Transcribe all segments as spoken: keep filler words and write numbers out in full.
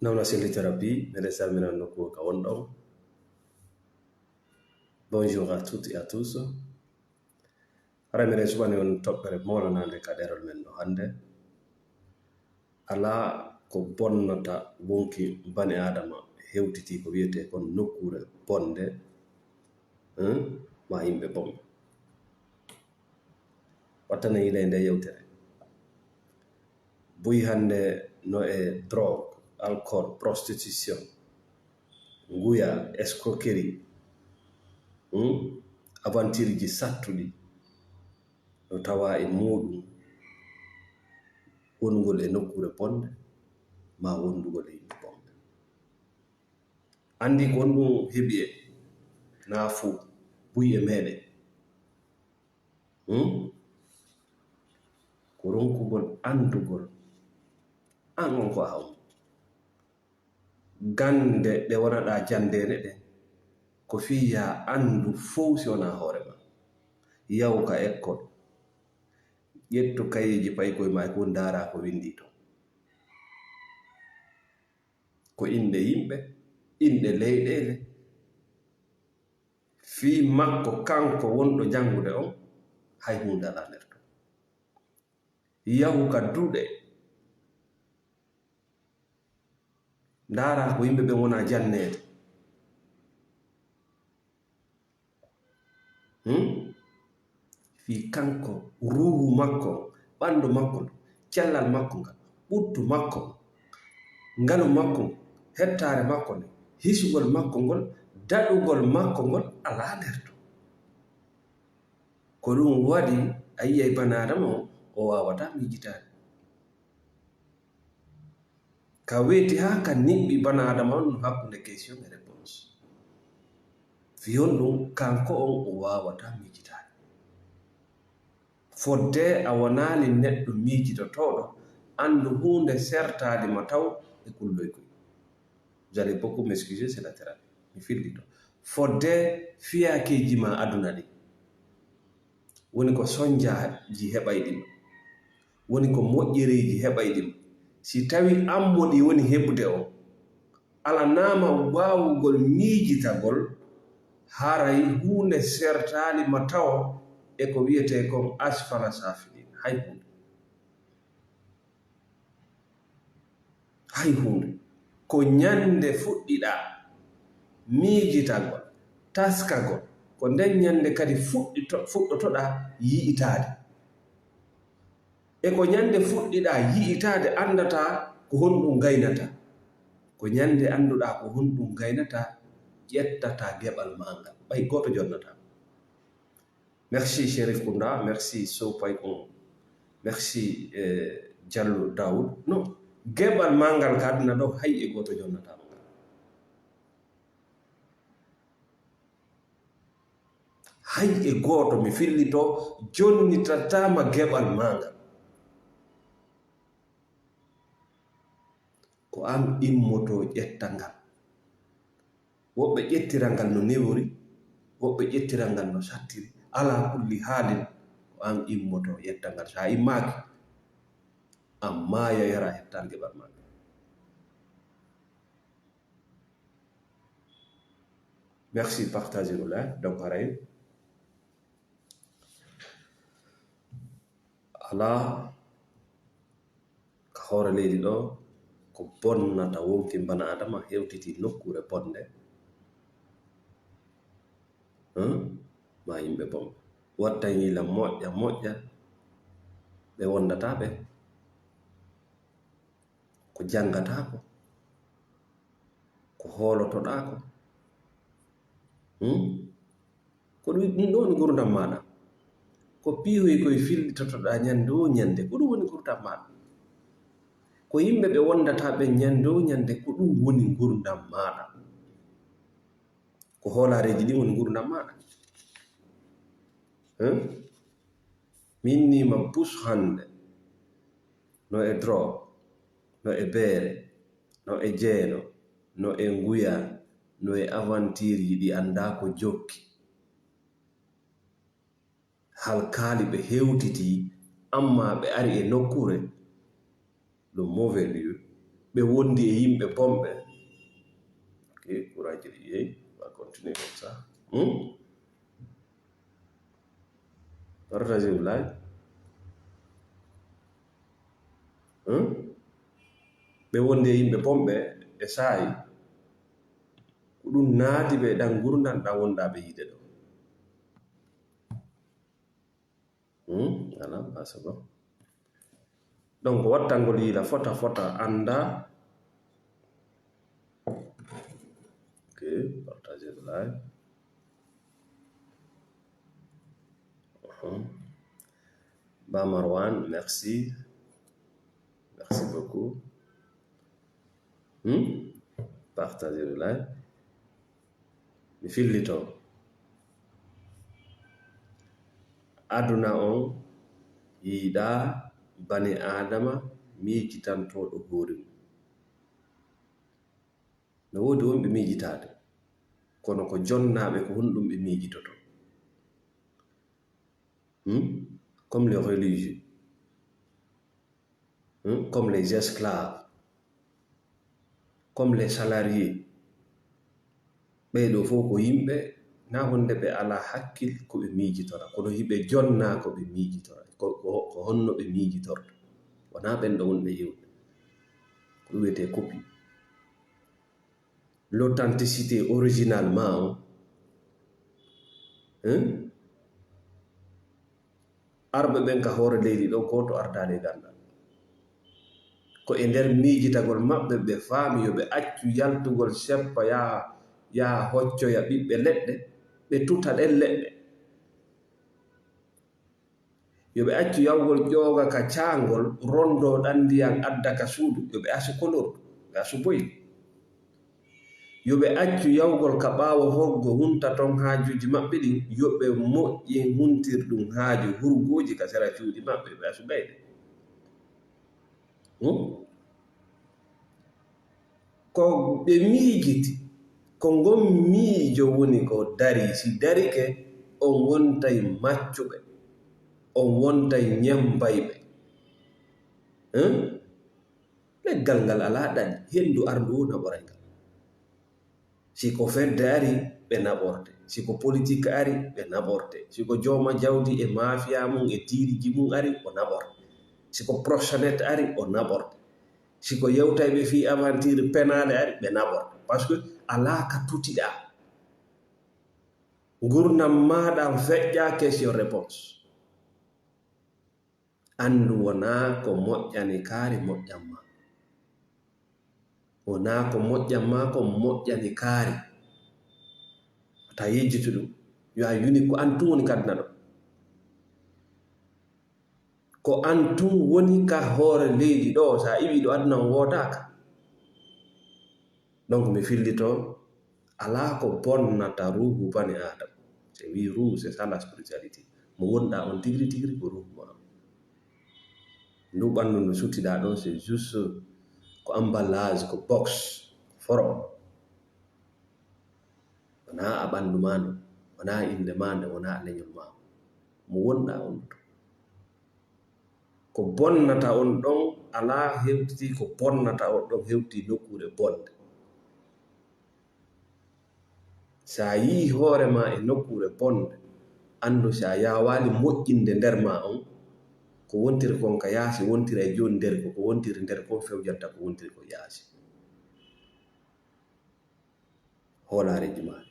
Nawna Selli Thérapie, meɗen salmina nokku ka wonɗon. Bonjour à toutes et à tous. Hara meɗen suɓani on toɓɓere moolanaande ka ɗerol men ɗo hannde. Alaa ko bonnata wonki bani Aadama hewtiti ko wiyetee kon nokkuure bonde, hein, ma yimɓe bonɓe. Wattana yilay nde yewtere. Buy hannde no e drogue, alcool, prostitution, nguya, escroquerie, hmm? Aventureji sattuɗi no tawa e muuɗum wonugol e nokkuure bonde, ma wondugol e yimɓe bonɓe. Anndi ko honɗum heɓi en, naa fuu, buy e meɗen. Hmm? Ko ronkugol anndugol an on ko a on. Gannde ɗe wonaɗaa janndeene ɗen, ko fii yaa anndu fow si wonaa hoore ma. Yahu ka ekkol. Ƴettu kayeeji paykoy maa e ko ndaaraa ko winndii ton. Ko inɗe yimɓe, inɗe leyɗeele. Fii makko kanko wonɗo janngude on, hay huunde alaa nder ton. Yahu ka duɗe, ndaaraa ko yimɓe ɓen wona janneede. Hmm? Fii kanko, ruuhu makko, ɓanndu makko, cellal makko ngal, ɓuttu makko, ngalu makko, hettaare makko nde, hisugol makko ngol, daɗugol makko ngol, alaa nder ton. Ko ɗum waɗi a yi'ay bani Aadama on, o waawataa miijitaade. Ka weeti haa ka niɓɓi bani Aadama on no hakkunde question e réponse. Fii honɗum kanko on o waawataa miijitaade. Fodde a wonaali neɗɗo miijitotooɗo, anndu huunde sertaali ma taw e kulloy koy. Vous allez beaucoup m'excuser, c'est la thérapie. Mi fillito. Fodde fiyaakeeji ma aduna ɗi. Woni ko sonjaaji heɓayɗi ma. Woni ko moƴƴereeji heɓayɗi ma. Si tawi an mo ɗi woni heɓude on, alanaama waawugol miijitagol, haray huunde sertaali ma taw e ko wiyetee kon asfala saafiliin. Hay huunde. Hay huunde. Ko ñande fuɗɗiɗaa miijitagol, taskagol, ko nden ñande kadi fuɗɗito-, fuɗɗotoɗaa yi'itaade. E ko ñande fuɗɗiɗaa yi'itaade anndataa ko honɗum gaynataa. Ko ñande annduɗaa ko honɗum gaynataa, ƴettataa geɓal maa ngal. Ɓay gooto jonnataa. Merci Chérif Kounda, merci Sow Paykon, merci, eh, Diallo Daoud. Non, geɓal maa ngal ka aduna ɗo, hay e gooto jonnataa ma ngal. Hay e gooto, mi fillito, jonnitataa ma geɓal maa ngal. Ko an immotoo ƴetta ngal. Woɓɓe ƴettiral ngal no newori, woɓɓe ƴettiral ngal no sattiri. Alaa kulli haalin, ko an immotoo ƴetta ngal. So a immaaki, a maaya yara hettan geɓal maa ngal. Merci, partagez le live. Donc, haray alaa ka hoore leydi ɗo ko bonnata wonki bana Adama hewtiti nokkuure bonde. Hmm? Ma yimɓe bonɓe. Wattan yila moƴƴa moƴƴa ɓe wondataa ɓe. Ko janngataako, ko hoolotoɗaako. Hmm? Ko ɗum, ɗum ɗo woni ngurdam maaɗa. Ko piihoy koye fillitotoɗaa ñande o ñande, ko ɗum woni ngurdam maaɗa. Ko yimɓe ɓe wondataa ɓe ñande o ñande, ko ɗum woni ngurdam maaɗa. Ko hoolaareeji ɗin woni ngurdam maaɗa. Hein? Mi inni ma bus hannde, no e drogue, no e beere, no e jeeno, no e nguya, no e aventureji ɗi anndaa ko jokki. Halkaali ɓe hewtiti, amma ɓe ari e nokkuure, le mauvais lieu, ɓe wondi e yimɓe bonɓe. Ok, courage, on va continuer comme ça. Hmm? Partagez le live. Hmm? Ɓe wondi e yimɓe bonɓe e saa'i. Ko ɗum naati ɓe e ɗan ngurndan ɗan wonɗaa ɓe yiide ɗoo. Hmm? Voilà, ah, c'est bon. Donc, wattangol yiila fota, fota, annda. Ok, partagez le live. Mhm. Ba Marwan, merci. Merci beaucoup. Hmm? Partagez le live. Mi fillito. Aduna on yiɗaa bani Aadama miijitantooɗo hoore mum. No woodi wonɓe miijitaade, kono ko jonnaaɓe ko honɗum ɓe miijitoto. Hmm? Comme les religieux. Hmm? Comme les esclaves. Comme les salariés. Ɓee ɗoo fof ko yimɓe, na wonde ɓe alaa hakkil ko ɓe miijitora, kono hiɓe jonnaa ko ɓe miijitora. Ko, ko, ko honno ɓe miijitorta? Wonaa ɓen ɗo wonɓe yewde. Ko ɗum wiyetee copie. L'authenticité original ma on, hein? Arɓe ɓen ka hoore leydi ɗo, gooto ardaali e ganndal. Ko e nder miijitagol maɓɓe, ɓe faami yo ɓe accu yaltugol seppa, yaha, yaha hoccoya ɓiɓɓe leɗɗe, ɓe tuta ɗen leɗɗe. Yo ɓe accu yahugol ƴooga ka caangol, rondoo ɗan ndiyan adda ka suudu, yo ɓe asu konordu, ɓe asu boyli. Yo ɓe accu yahugol ka ɓaawo hoggo, hunta ton haajuuji maɓɓe ɗin, yo ɓe moƴƴin huntirɗum haaju hurgooji ka sera cuuɗi maɓɓe, yo ɓe asu gayɗe. Hmm? Ko ɓe miijiti, ko ngon miijo woni ko darii. Si darike, on wontay maccuɓe, on wontay ñembayɓe. Hmm? Leggal ngal alaa ɗaɗi, henndu arndu woo naɓoray ngal. Si ko fedde ari, ɓe naɓorte. Si ko politik ari, ɓe naɓorte. Si ko jooma jawdi e maafiya mum e tiiriji mum ari, o naɓorte. Si ko proxénète ari, o naɓorte. Si ko yewtayɓe fii aventure penaale ari, ɓe naɓorte. Parce que alaa ka tutiɗaa. Ngurndan maa ɗan feƴƴaa question réponse. Anndu wonaa ko moƴƴani kaari moƴƴan ma. Wonaa ko moƴƴan ma ko moƴƴani kaari. Wata yejjitu ɗum. Yo a yuni ko an tun woni ka aduna ɗo. Ko an tun woni ka hoore leydi ɗo, sa iwi ɗo aduna on woodaaka. Donc mi fillito, alaa ko bonnata ruuhu bani Aadama. Se wi ruuhu, c'est ça la spiritualité. Mo wonɗaa on tigri tigri ko ruuhu ma on. Ndu ɓanndu ndu suttiɗaa ɗon, c'est juste ko emballage, ko box, forom. Wonaa a ɓanndu maa ndu, wonaa innde maa nde, wonaa a leñol maa. Mo wonɗaa on ɗo. Ko bonnata on ɗon alaa hewtiti, ko bonnata on ɗon hewti nokkuure bonde. Si a yii hoore maa e nokkuure bonde, anndu si a yaawaali moƴƴinde nder maa on, ko wontiri kon ka yaasi wontira e jooni nder ko, ko wontiri nder kon fewjanta ko wontiri ko yaasi. Hoolaareeji maa ɗi.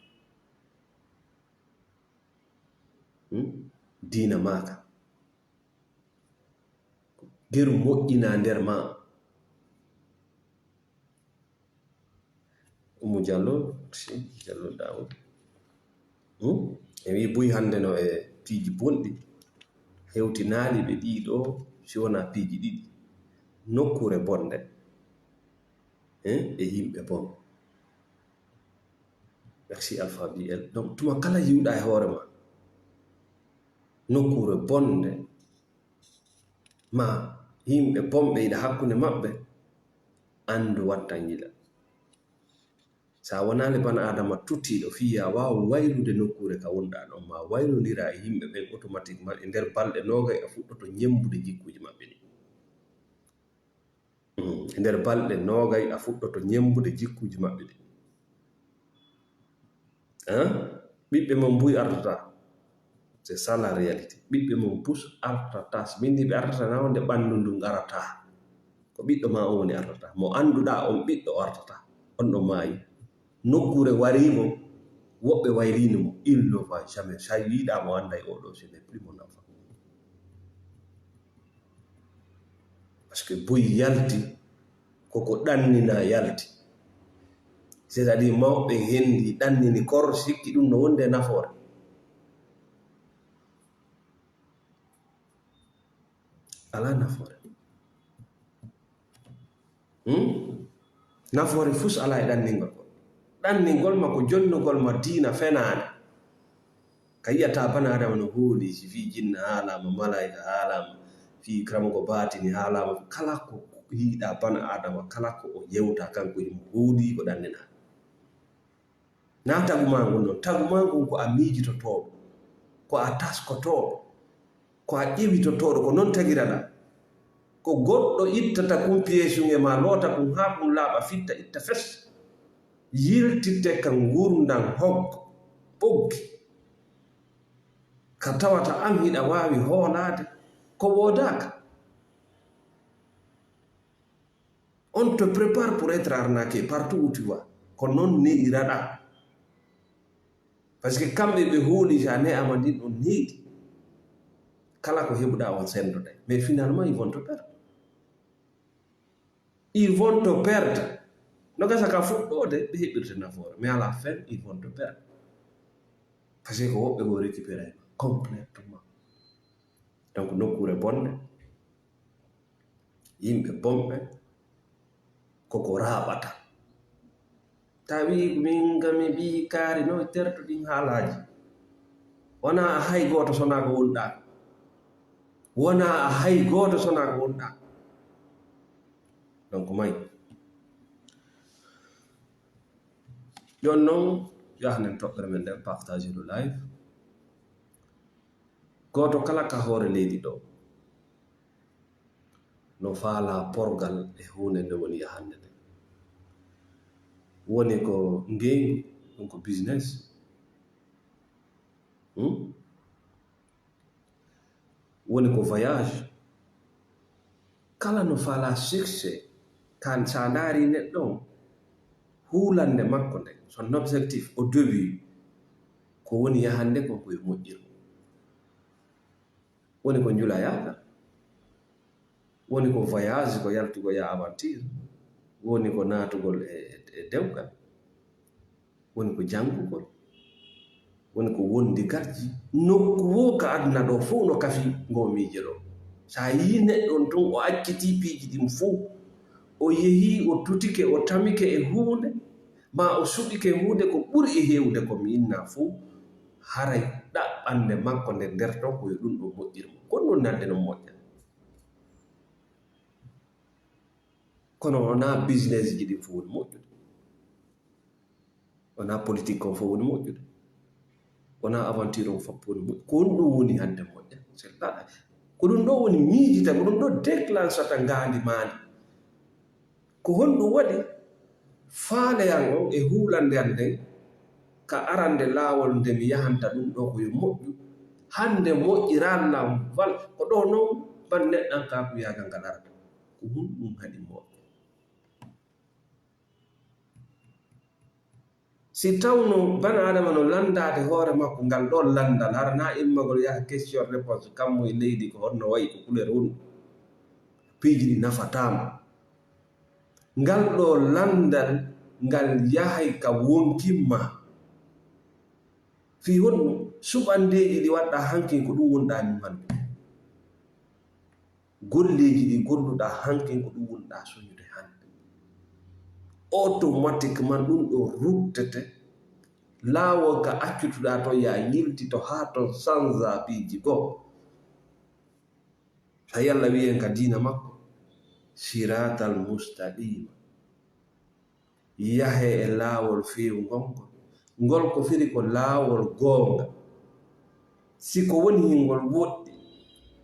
Hmm? Diina maaka. Geru moƴƴina nder ma. Umu Jallo, si, Jallo Daawuda. Hmm? E wi buy hannde no e piiji bonɗi. Hewtinaali ɓe ɗiɗo, si wonaa piiji ɗiɗi. Nokkuure bonde. Hein? E yimɓe bon. Merci Alpha B L. Donc, tuma kala yiwɗa e hoore ma, nokkuure bonde, ma yimɓe bonɓe ina hakkunde maɓɓe, anndu wattan yila. Sa wonaali bana Adama tuttiiɗo, fii ya waaw waylude nokkuure ka wonɗaa ɗon, ma waylondira e yimɓe ɓen automatiquement, e nder balɗe noogay a fuɗɗoto ñemmbude jikkuuji maɓɓe ɗin. Mm, E nder balɗe noogay a fuɗɗoto ñemmbude jikkuuji maɓɓe ɗi. Hein? Ɓiɓɓe mon buy artata. C'est ça la réalité. Ɓiɓɓe mon pus artata. Si min ni ɓe artata na wonde ɓanndu ndun arata. Ko ɓiɗɗo ma on woni artata. Mo annduɗaa on ɓiɗɗo o artata. On ɗon maayi. Nokkuure warii mo, woɓɓe wayliino mo. Il ne va jamais. Sa yiiɗaa mo annday oɗo, ce n'est plus mon enfant. Parce que buy yalti, koko ɗannina yalti. C'est-à-dire mawɓe hendi ɗannini kor, sikki ɗum no wondi e nafoore. Alaa nafoore. Hmm? Nafoore fus alaa e ɗanningol ngol. Ɗanningol ma ko jonnugol ma diina fenaande. Ka yi'ata bana Adama no hooli, si fii jinna haalaama, malaa'ika haalaama, fii karamogo baatini haalaama, kala ko yi'uɗaa bana Adama, kala ko o yewta kanko himo hooli ko ɗannina. Na tagu maa ngun non. Tagu maa ngun ko a miijitotooɗo, ko a taskotooɗo, ko a ƴiwitotooɗo, ko non tagiraɗaa. Ko goɗɗo ittata kun piyeesun e maa, loota kun haa kun laaɓa, fitta, itta fes. Yiltite ka ngurndan hoggo, ɓoggi. Ka tawata an hiɗa waawi hoolaade ko woodaaka. On te prépare pour être arnaqué partout où tu vas. Ko non ne'iraɗaa. Parce que kamɓe ɓe hooli sa ne'ama ndin on ne'iti. Kala ko heɓuɗaa on sendoday. Mais finalement, ils vont te perdre. Ils vont te perdre. No gasa ka fuɗɗoode, ɓe heɓirte nafoore. Mais à la fin, ils vont te perdre. Parce que ko woɓɓe goo récupérer complètement. Donc, nokkuure bonde, yimɓe bonɓe, koko raaɓata. Tawi min kam mi ɓii kaari no tertuɗin haalaaji. Wonaa hay gooto sonaa ko wonɗaa. Wonaa hay gooto sonaa ko wonɗaa. Donc, may. Jooni non, yahnen toɓɓere men nden, partage le live. Gooto kala ka hoore leydi ɗo no faalaa porgal e huunde nde woni yahannde nde. Woni ko ngeyngu, ɗum ko business. Hmm? Woni ko voyage. Kala no faalaa succès, kan sa ndaari neɗɗo on, huulannde makko nde, son objectif au début, ko woni yahannde kon ko e moƴƴirde. Woni ko njula yaaka. Woni ko voyage, ko yaltugol yaa aventure. Woni ko naatugol e, e, e dewgal. Woni ko janngugol. Woni ko wondi garji. Nokku woo ka aduna ɗo fow no kafi ngoo miijo ɗo. Sa yii neɗɗo on tun o accitii piiji ɗin fow, o yehii, o tutike, o tamike e huunde, maa o suɓike huunde ko ɓuri e heewde ko mi inna fow, haray ɗaɓɓande makko nde nder ton ko yo ɗum ɗo moƴƴir mo. Ko ɗum woni hannde no moƴƴa. Kono wonaa business ji ɗin fof woni moƴƴude. Wonaa politique on fof woni moƴƴude. Wonaa aventure on fof woni moƴƴude. Ko honɗum woni hannde moƴƴa? C'est là. Ko ɗum ɗo woni miijita, ko ɗum ɗo déclenchata ngaandi maa ndi. Ko honɗum waɗi faaleyal on e huulande an nden? Ka arande laawol nde mi yahanta ɗum ɗo ko yo moƴƴu. Hannde moƴƴiral lam wal, ko ɗo non ban neɗɗankaaku yaagal ngal arata. Ko honɗum haɗi moƴƴa? Si tawno bana Adama no lanndaade hoore makko, ngal ɗoon lanndal, hara na immagol yaha question réponse, kammu e leydi ko honno wayi, ko couleur honɗum, piiji ɗi nafataa mo. Ngal ɗoo lanndal, ngal yahay ka wonkin maa. Fii honɗum? Suɓandeeji ɗi waɗɗaa hankin ko ɗum wonɗaa mimanɗo. Golleeji ɗi golluɗaa hankin ko ɗum wonɗaa soñude hannde. Automatiquement ɗum ɗo ruttete. Laawol ka accutuɗaa ton yaa yiltito haa ton sanza piiji goo. Sa yalla wiyen ka diina makko, siraatal mustaqima. Yahee e laawol feewungol ngol. Ngol ko firi ko laawol goonga. Si ko woni hingol woɗɗi,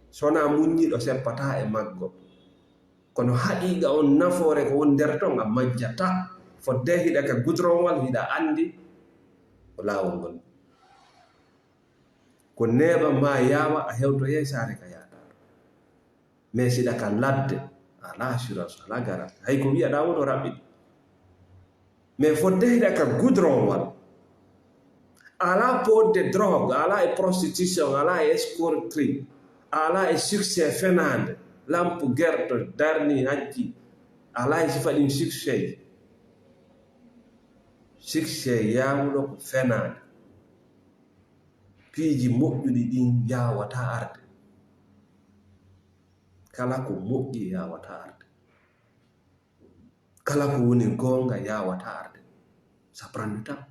so wonaa muññiiɗo seppataa e maggol. Kono haqiiqa on, nafoore ko woni nder ton, a majjata. Fodde hiɗa ka gudrowal, hiɗa anndi ko laawol ngol. Ko neeɓa ma yaawa, a hewtoyay saare ka yaata. Mais siɗa ka ladde, a alaa assurance, a alaa garanti. Hay ko wi'aɗaa woni o raɓɓiɗi. Mais fodde hiɗa ka goudron wal. A alaa pôle de drogue, a alaa e prostitution, a alaa e escroquerie, a alaa e succès fenaande. Lampu gerto, darni hajji, a alaa e sifa ɗin succès. Succès yaawuɗo ko fenaande. Piiji moƴƴuɗi ɗin yaawataa arde. Kala ko moƴƴi yaawataa arde. Kala ko woni goonga yaawataa arde. Ça prend du temps.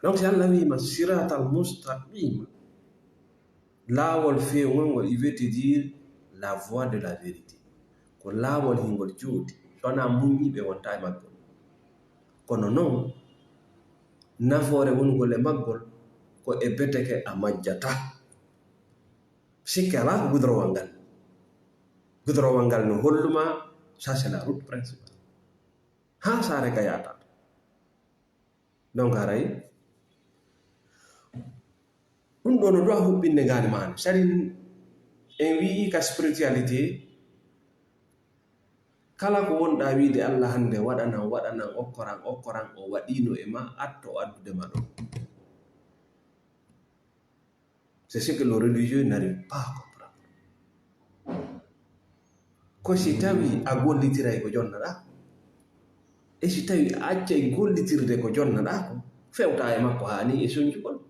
Donc, si Allah wiima siratal mustaqima, laawol feewngol ngol, il veut te dire la voie de la vérité. Ko laawol hingol jooɗi, so wonaa muññiiɓe wontaa e maggol. Kono non, nafoore wonugol e maggol ko e beteke a majjata. Sikke alaa ko gudrowal ngal. Gudrowal ngal no holluma, ça c'est la route principale. Haa saare ka yaata. Donc haray, ɗum ɗo no ɗo a huɓɓinde ngaani maani. Sari en wi'i ka spiritualité, kala ko wonɗaa wiide Allah hannde, waɗanan, waɗanan, okkoran, okkoran, o waɗiino e ma, atto o addude ma ɗo. C'est ce que le religieux n'arrive pas à comprendre. Ko si tawi a gollitiray ko jonnoɗaa, e si tawi a accay gollitirde ko jonnoɗaa ko, fewta e makko haa ni e soñcugol.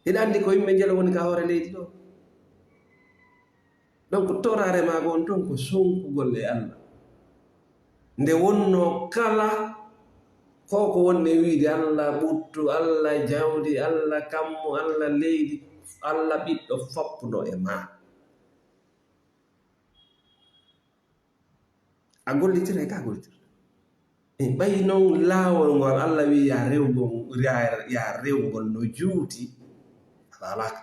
Hiɗa anndi ko yimɓe njelo woni ka hoore leydi ɗo. Donc, toraare maako on ton ko sonkugol e Allah. Nde wonno kala ko ko wonde wiide Allah ɓuttu, Allah jawdi, Allah kammu, Allah leydi, Allah ɓiɗɗo foppuno e ma. A gollitiray ka gollitirta. E ɓay non laawol ngol Allah wi ya rewgol, ya, ya rewgol no juuti, a faalaaka.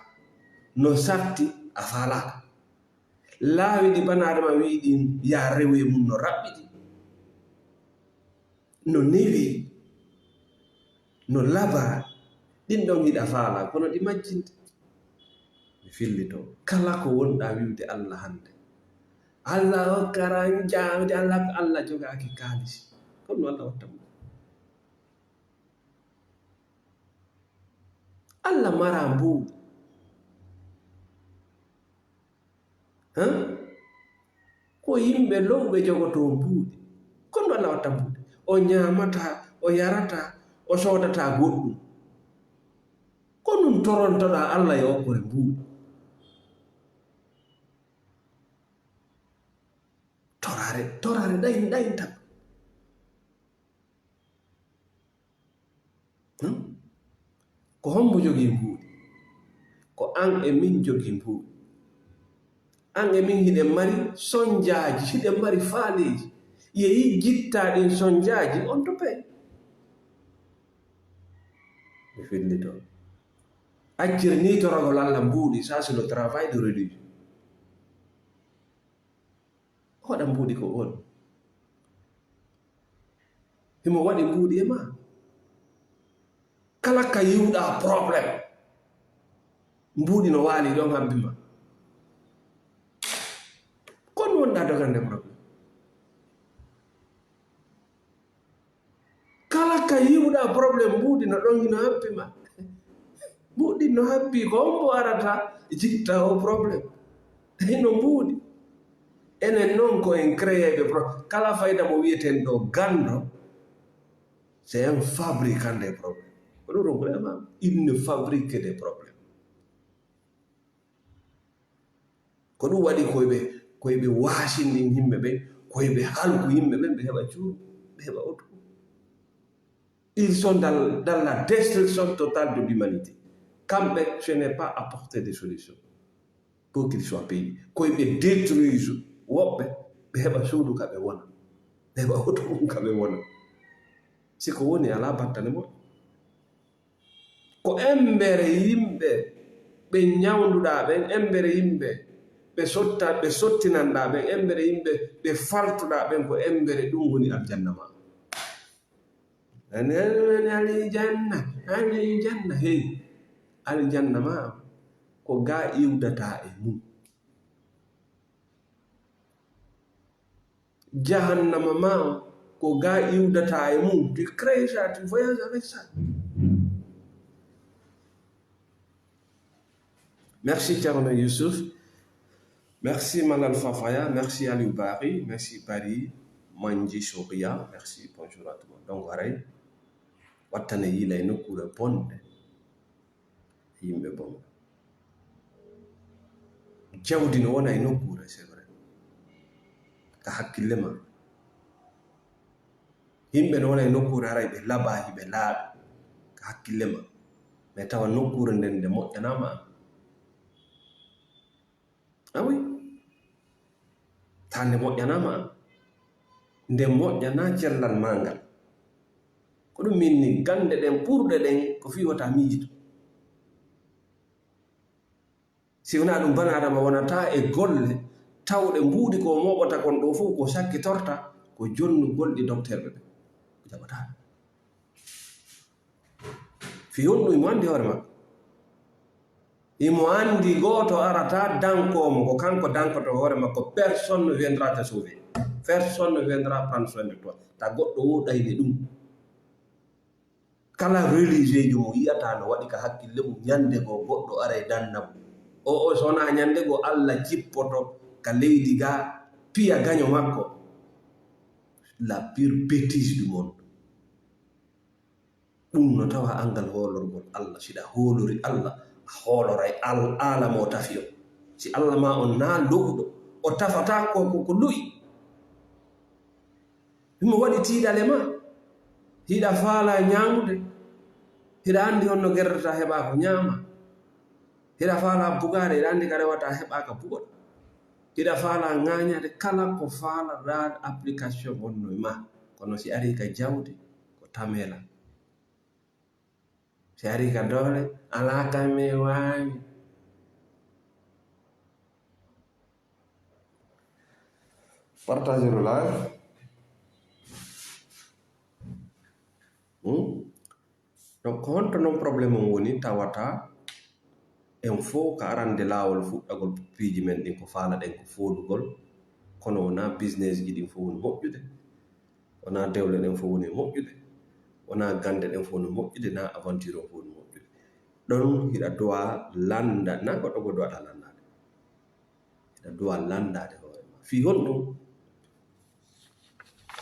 No satti, a faalaaka. Laawi ɗi bana Adama wi'i ɗin, ya rewe mum no raɓɓiɗi, no newi, no laba, ɗin ɗon hiɗa faala, kono ɗi majjinte. Mi fillito, kala ko wonɗa wi'ude Allah hannde. Allah hokkaran jawdi, Allah, Allah jogaaki kaalisi. Kono no Allah watta mum. Allah mara mbuuɗi. Hã? Ko yimɓe lowɓe jogotoo mbuuɗi. Kono Allah watta mbuuɗi. O ñaamata, o yarata, o soodata goɗɗum. Ko ɗum torontoɗaa Allah yo okkore mbuuɗi. Toraare, toraare ɗayin, ɗayin tan. Hmm? Ko hombo jogii mbuuɗi? Ko an e min jogii mbuuɗi. An e min hiɗen mari sonjaaji, hiɗen mari faaleeji. Yehi jittaa ɗin sonjaaji, on to pay. Mi fillito. Accir ni toragol Allah mbuuɗi, ça c'est le travail de religion. Hoɗa mbuuɗi ko on. Himo waɗi mbuuɗi e ma. Kala ka yiwɗa problème, mbuuɗi no waali ɗon habbi ma. Kon wonɗa dogande problème. Kala ka yiwɗa problème, mbuuɗi no ɗon hino habbi ma. Mbuuɗi no habbi, ko hombo arata jitta o problème? Hino mbuuɗi. Enen non ko en créé ɓe pro-, kala fayda mo wi'eten ɗo ganndo, c'est un fabricant des problèmes. Ko ɗum ɗon ko ema, il ne fabrique que des problèmes. Ko ɗum waɗi koyɓe, koyɓe waasindin yimɓe ɓen, koyɓe halku yimɓe ɓen, ɓe heɓa cuuɗi, ɓe heɓa oto. Ils sont dans, dans la destruction totale de l'humanité. Kamɓe, ce n'est pas apporter des solutions pour qu'ils soient payés. Koyɓe détruise woɓɓe, ɓe heɓa suudu ka ɓe wona. Ɓe heɓa oto mum ka ɓe wona. Si ko woni, alaa battane moƴƴo. Ko embere yimɓe ɓe ñawnduɗaa ɓen, embere yimɓe ɓe sotta, ɓe sottinanɗa ɓen, embere yimɓe ɓe faltuɗa ɓen, ko embere ɗum woni aljanna ma. Ani, ani, ani, aljanna, aljanna, hey. Aljanna ma, ko ga iwdata e mum. Jahannama ma, ko ga iwdata e mum. Tu crées ça, tu voyages avec ça. Merci, Thierno Youssouf. Merci, Malal Fafaya. Merci, Aliou Bari. Merci, Bari Manji Soria. Merci, bonjour à tout le monde. Donc, haray, wattane yiila e nokkuure bonde. Yimɓe bonɓe. Jawdi no wona e nokkuure, c'est vrai. Ka hakkille ma. Yimɓe no wona e nokkuure, haray ɓe labaa, hiɓe laaɓi. Ka hakkille ma. Mais tawa nokkuure nden nde moƴƴanaama an. Ah oui. Taa nde moƴƴanaama an. Nde moƴƴanaa cellal maa ngal. Ko ɗum min ni gannde ɗen ɓurɗe ɗen ko fii wota miijito. Si wonaa ɗum, bana Adama wonata e golle tawɗe mbuuɗi ko mooɓata kon ɗo fof ko sakkitorta ko jonnugol ɗi dokterɓe ɓe. Jaɓataa. Fii honɗum? Imo anndi hoore makko. Imo anndi gooto arata dankoo mo, ko kanko dankoto hoore makko. Personne ne viendra te sauver. Personne ne viendra prendre soin de toi. Ta goɗɗo woɗɗayne ɗum. Kala religieujo mo yi'ata no waɗi ka hakkille mum, ñande goo goɗɗo aray danna mo. O, o, so wonaa ñande goo Allah jippoto ka leydi ga, piya gaño makko. La pire bêtise du monde. Ɗum no tawa angal hoolorgol Allah. Si ɗa hoolori Allah, a hooloray al-, aala mo tafi on. Si Allah ma on naa lo'uɗo, o tafata ko, ko, ko lo'i. Himo waɗi tiiɗale ma. Hiɗa faala ñaamude. Hiɗa anndi honno gerdata heɓa ko ñaama. Hiɗa faala bugaade, hiɗa anndi ka rewata heɓa ka bugoɗa. Hiɗa faala ŋaañaade, kala ko faalaɗaa application wonno e ma. Kono si ari ka jawdi, ko tamela. Si ari ka doole, alaa ka mi waawi. Partage le live. Hmm? Donc, ko honto non problème on woni tawata en fof ka arande laawol fuɗɗagol piiji men ɗin ko faalaɗen ko foodugol, kono wonaa business ji ɗin fof woni moƴƴude, wonaa dewle ɗen fof woni moƴƴude, wonaa gannde ɗen fof woni moƴƴude, naa aventure on fof woni moƴƴude. Ɗon hiɗa duwa lannda, naa goɗɗo goo duwata lanndaade. Hiɗa duwa lanndaade hoore ma. Fii honɗum?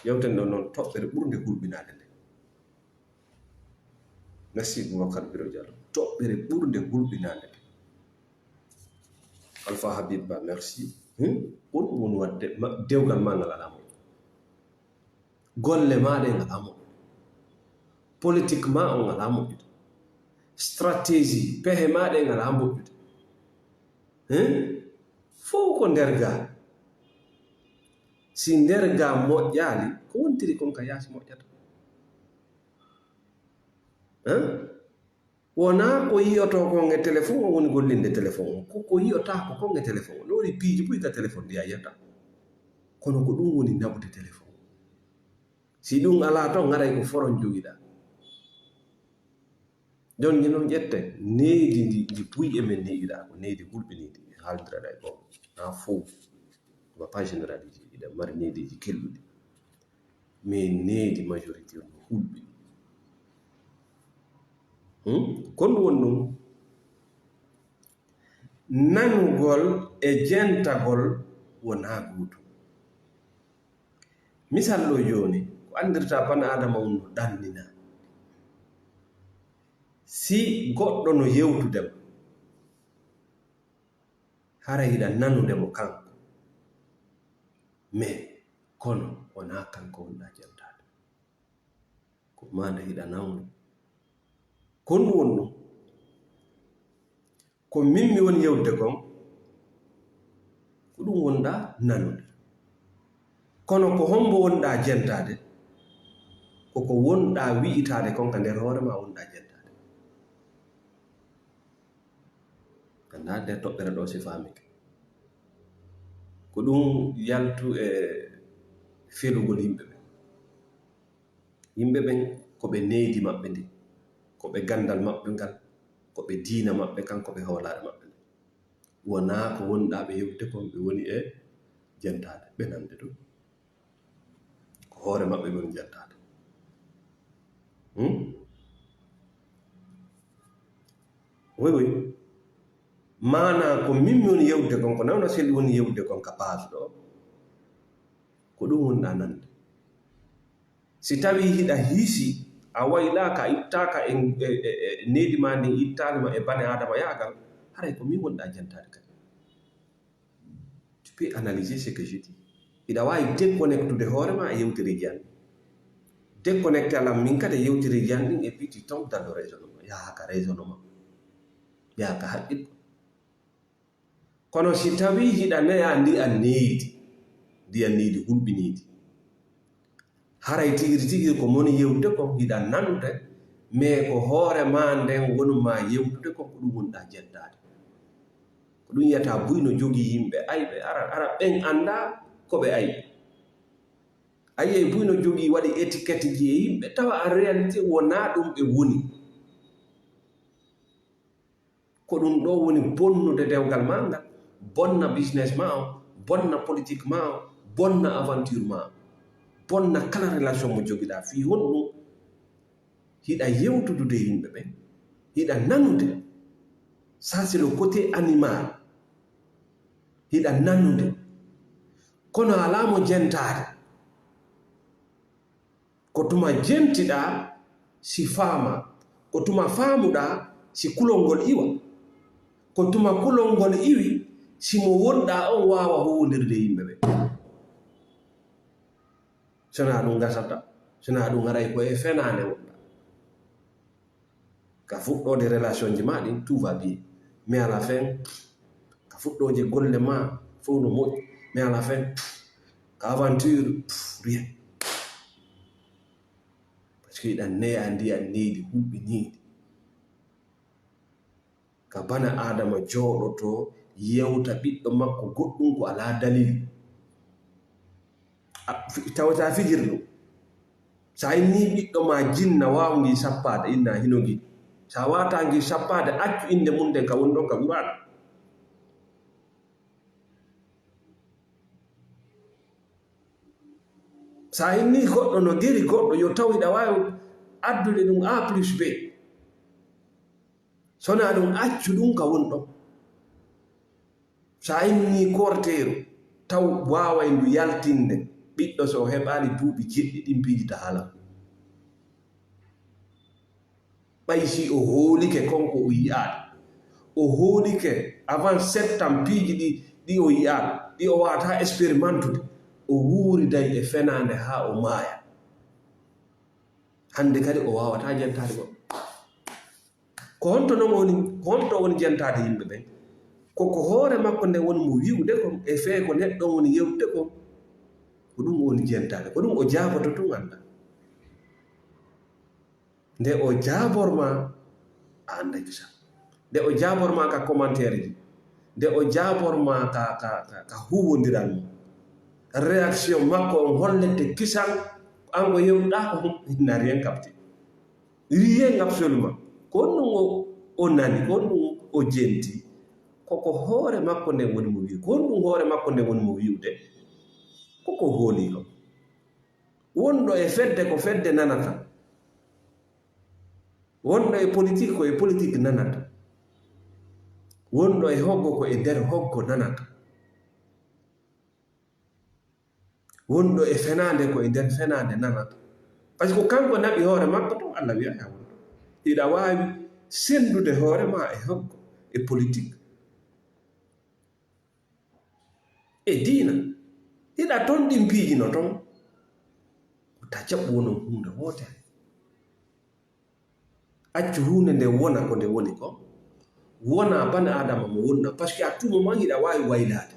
Yewten ɗon non toɓɓere ɓurnde hulɓinaade nde. Merci Boubacar Biro Diallo. Toɓɓere ɓurnde hulɓinaade nde. Alpha Habib Ba, merci. Hmm? Ko ɗum woni waɗde ma-, dewgal ma ngal alaa moƴƴo. Golle ma ɗe ngalaa moƴƴude. Politique ma on ngalaa moƴƴude. Stratégie, pehe ma ɗe ngalaa moƴƴude. Hein? Fow ko nder ga. Si nder ga moƴƴaali, ko wontiri kon ka yaasi moƴƴata. Hein? Wonaa ko yi'otoo kon e telefon on woni gollinde telefon on. Ko, ko yi'otaako kon e telefon on. No woni piiji buy ka telefon ɗi a yi'ata. Kono ko ɗum woni naɓude telefon on. Si ɗum alaa ton, haray ko foron jogiɗaa. Jon ni non ƴette needi ndi, ndi buy e men neeɗiɗaa, ko needi hulɓiniiɗi, mi haalindira e gooto. Naa fow. On va pas généraliser. Iɗa mari neediiji kelɗuɗi. Mais needi majorité on no hulɓini. Hmm? Ko ɗum woni ɗum? Nanugol e jentagol wonaa gootum. Misal ɗo jooni, ko anndirta bana Adama on no ɗannina. Si goɗɗo no yewtude ma, haray hiɗa nanude mo kanko. Mais, kono wonaa kanko wonɗaa jentaade. Ko maa nde hiɗa nawno. Ko honɗum woni ɗum? Ko min mi woni yewtude kon, ko ɗum wonɗaa nanude. Kono ko hombo wonɗaa jentaade? Ko ko wonɗaa wi'itaade kon ka nder hoore maa wonɗaa jentaade. Anndaa nder toɓɓere ɗoo si faamike. Ɗum yaltu e felugol yimɓe ɓen. Yimɓe ɓen ko ɓe neydi maɓɓe ndin, ko ɓe ganndal maɓɓe ngal, ko ɓe diina maɓɓe kan, ko ɓe hoolaare maɓɓe nden. Wonaa ko wonɗaa ɓe yewtude kon ɓe woni e jentaade, ɓe nande ɗum. Ko hoore maɓɓe ɓe woni jentaade. Hmm? Woy woy. Maanaa ko min mi woni yewtude kon, ko nawna seli woni yewtude kon ka paas ɗo. Ko ɗum wonɗaa nande. Si tawii hiɗa hiisi, a waylaaka, a ittaaka e, e, e, e neydi maa ndin, ittaali ma e bane aadamayaagal, haray ko min wonɗaa jentaade kadi. Tu peux analyser ce que je dis. Hiɗa waawi déconnectude hoore maa e yewtereeji an. Déconnecté alam min kadi e yewtereeji an ɗin, et puis tu tombes dans le raisonnement. Yaha ka raisonnement. Yaha ka haqqil. Kono si tawii hiɗa neyaa ndiyan neydi, ndiyan neydi hulɓiniidi, haray tigiri tigiri ko moni yewtude kon hiɗa nanude, mais ko hoore maa nden wonu maa yewtude kon, ko ɗum wonɗaa jentaade. Ko ɗum yiyataa buy no jogii yimɓe ayɓe, ara, ara ɓen anndaa ko ɓe ayɓe. A yiyay buy no jogii waɗi étiquette ji e yimɓe, tawa en réalité wonaa ɗum ɓe woni. Ko ɗum ɗoo woni bonnude dewgal maa ngal, bonna business maa o, bonna politique maa o, bonna aventure maa o, bonna kala relation mo jogiɗaa. Fii honɗum? Hiɗa yewtudude e yimɓe ɓen, hiɗa nanude. Ça, c'est le côté animal. Hiɗa nanude. Kono alaa mo jentaade. Ko tuma jentiɗaa si faamaa. Ko tuma faamuɗaa si kulol ngol iwa. Ko tuma kulol ngol iwi si mo wonɗaa on waawa huuwondirde e yimɓe ɓen. Sonaa ɗum gasata, sonaa ɗum haray ko e fenaande wonɗaa. Ka fuɗɗoode relation ji maa ɗin, tout va bien. Mais à la fin, ka fuɗɗooje golle maa, fow no moƴƴi. Mais à la fin, ka aventure, pff, rien. Parce que hiɗa neyaa ndiyan neydi hulɓiniindi. Ka bana Aadama jooɗoto yewta ɓiɗɗo makko goɗɗum ko alaa dalil. A, fi-, tawata fijirɗum. Sa inni ɓiɗɗo ma jinna waaw ngi sappaade, inna hino ngi. Sa waata ngi sappaade, accu innde mum nden ka woni ɗon ka Qur'aana. Sa inni goɗɗo no geri goɗɗo, yo taw hiɗa waawi addude ɗum A plus B. Sonaa ɗum, accu ɗum ka woni ɗon. Sa inni korteeru, taw waaway ndu yaltinde ɓiɗɗo so o heɓaali duuɓi jeɗɗi ɗin piiji ta hala. Ɓay si o hoolike kon ko o yi'aali. O hoolike avant sept ans piiji ɗi, ɗi o yi'aali, ɗi o waawata expérimentude. O wuuriday e fenaande haa o maaya. Hannde kadi o waawataa jentaade goɗɗo. Ko honto non woni, ko honto woni jentaade yimɓe ɓen? Ko, ko hoore makko nden woni mo wi'ude kon, e fee ko neɗɗo on woni yewtude kon. Ko ɗum woni jentaade. Ko ɗum o jaaboto tun annda. Nde o jaaborma, a annda kisa. Nde o jaaborma ka commentaire ji. Nde o jaaborma ka, ka, ka, ka huuwondiral mo. Réaction makko on hollete kisan, an ko yewɗa ko hum, il n'a rien capté. Rien absolument. Ko honɗum o, o nani, ko honɗum o jenti. Ko, ko hoore makko nden woni mo wi'u. Ko honɗum hoore makko nden woni mo wi'ude? Ko ko hooli ko. Wonɗo e fedde ko fedde nanata. Wonɗo e politique ko e politique nanata. Wonɗo e hoggo ko e nder hoggo nanata. Wonɗo e fenaande ko e nder fenaande nanata. Par ce que ko kanko naɓi hoore makko tun, Allah wi'ataa wonɗo. Hiɗa waawi senndude hoore ma e hoggo, e politique, e diina. Hiɗa ton ɗin piiji no ton. Ko ta jaɓu wonon huunde wootere. Accu huunde nde wona ko nde woni kon. Wona bani Aadama mo wonna, par ce que à tout moment hiɗa waawi waylaade.